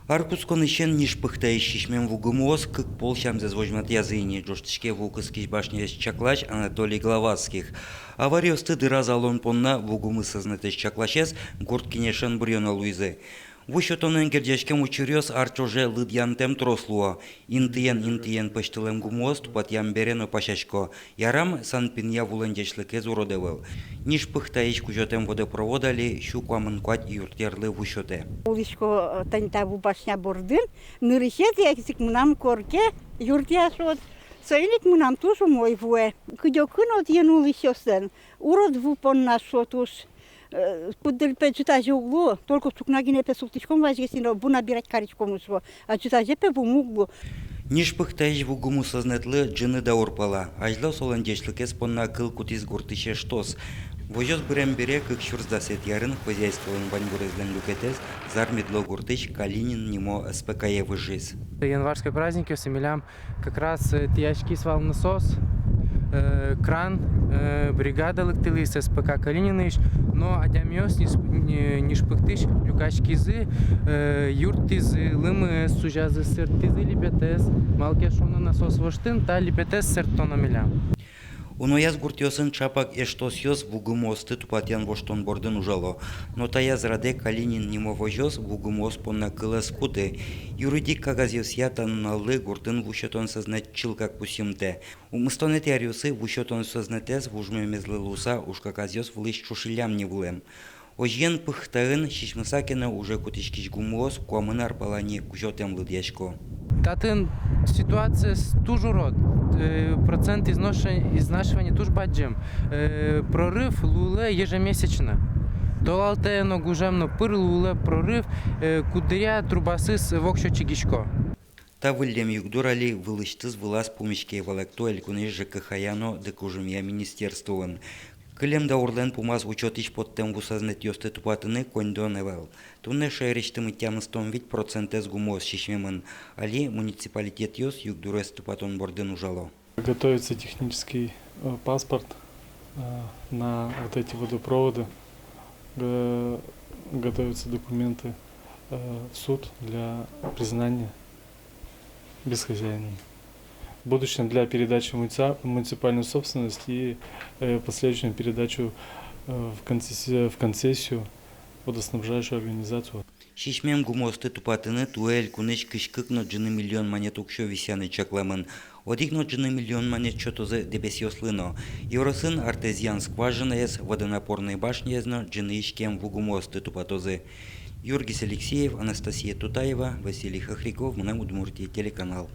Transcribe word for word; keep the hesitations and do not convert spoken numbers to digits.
Ар кутсконысен Нижпыхтаысь сисьмем вугымыос кык пол сямзэс возьматъязы ини, ӝожтӥське ву кыскись башняез чаклась Анатолий Главатских. Авариосты дыраз алон понна вугымы сӧзнэтэз чакласез гурт кенешен быръёно луизы. Ву сётонэн герӟаськем учыръёс ар ӵоже лыдъянтэм трос луо. Интыен-интыен пӧсьтылэм гумыос тупатъям бере но пасясько. Ярам, санпинъя вулэн ӟечлыкез урод ӧвӧл. Нижпыхтаысь кузётэм водопровод али сю куамын куать юртъерлы ву сётэ. Улӥсько, э, тани та ву башня бордын, нырысетӥяз ик мынам корке юртъя шуод. Соин ик мынам туж умой вуэ. Кыдёкын отын улӥсьёслэн урод ву понна шуо туж. Э, куддыр пе ӝытазе уг лу, только сукна гинэ пе султӥськом вазьгес ини но, ву набирать кариськом, шуо, а ӝытазе пе вумы уг лу. Нижпыхтаысь вугымы сӧзнэтлы ӝыны даур пала. Азьло солэн ӟечлыкез понна кыл кутӥз гуртысь эштос. Возёс бырем бере, кык сюрс дасэтӥ арын, хозяйстволэн ваньбурезлэн люкетэз Зар-Медло гуртысь «Калинин» нимо С П К-е выжиз. Январской праздникъёсы милям как раз, э, тӥяськиз вал насос, э, кран, э, бригада лыктылӥз С П К «Калининысь», но адямиос Ниж-, Ни-, Нижпыхтысь люкаськизы, э, юрттӥзы, лымыез сузязы, сэрттӥзы липетэз, малы ке шуоно насос воштын та липетэз сэрттоно милям. Унояз гуртъёсын чапак эштосъёс вугымыосты тупатъян-воштон бордын ужало. Но таяз радэ «Калинин» нимо возёс вугымыос понна кыл ӧз куты. Юридик кагазъёсъя та нуналлы гуртын ву сётон сӧзнэт чылкак пусйымтэ. Укмыстонэтӥ аръёсы ву сётон сӧзнэтэз вужмемезлы луыса ужкагазъёс вылысь ӵушыллям ни вылэм. Озьыен, Пыхтаын сисьмыса ке но уже кутӥськись гумыос куамын ар пала ни кузётэм лыдъясько. Татын ситуация с-, туж урод. Э, процент изнош-, изнашивания туж бадӟым. Э, прорыв луылэ ежемесячно. Толалтэ но, гужем но пыр луылэ прорыв, э, куддыръя трубаосыз воксё чигисько. Та выллем югдур али вылысьтыз вылаз пумиське, валэкто элькунысь ЖКХ-я но дыкужымъя министерствоын. Кылем даурлэн пумаз учётысь поттэм ву сӧзнэтъёсты тупатыны коньдон ӧвӧл. Туннэ шаерысьтымы тямыстон вить процентэз гумыос сисьмемын. Али муниципалитетъёс югдурез тупатон бордын ужало. Готовится технический, э, паспорт, э, на вот эти водопроводы. Г-, готовятся документы, э, в суд для признания бесхозяинами. В будущем для передачи в муници-, муниципальную собственность и, э, последующем передачу, э, в концессию, в концессию водоснабжающую организацию. Сисьмем гумыосты тупатыны туэ элькунысь кызь кык но ӝыны миллион манет уксё висъяны чакламын. Одӥг но ӝыны миллион манет сётозы Дэбесъёслы но. Ёросын артезиан скважинаез, водонапорной башняез но ӝыны иськем вугумыосты тупатозы. Юргис Алексеев, Анастасия Тутаева, Василий Хохряков, «Мынам Удмуртие» телеканал.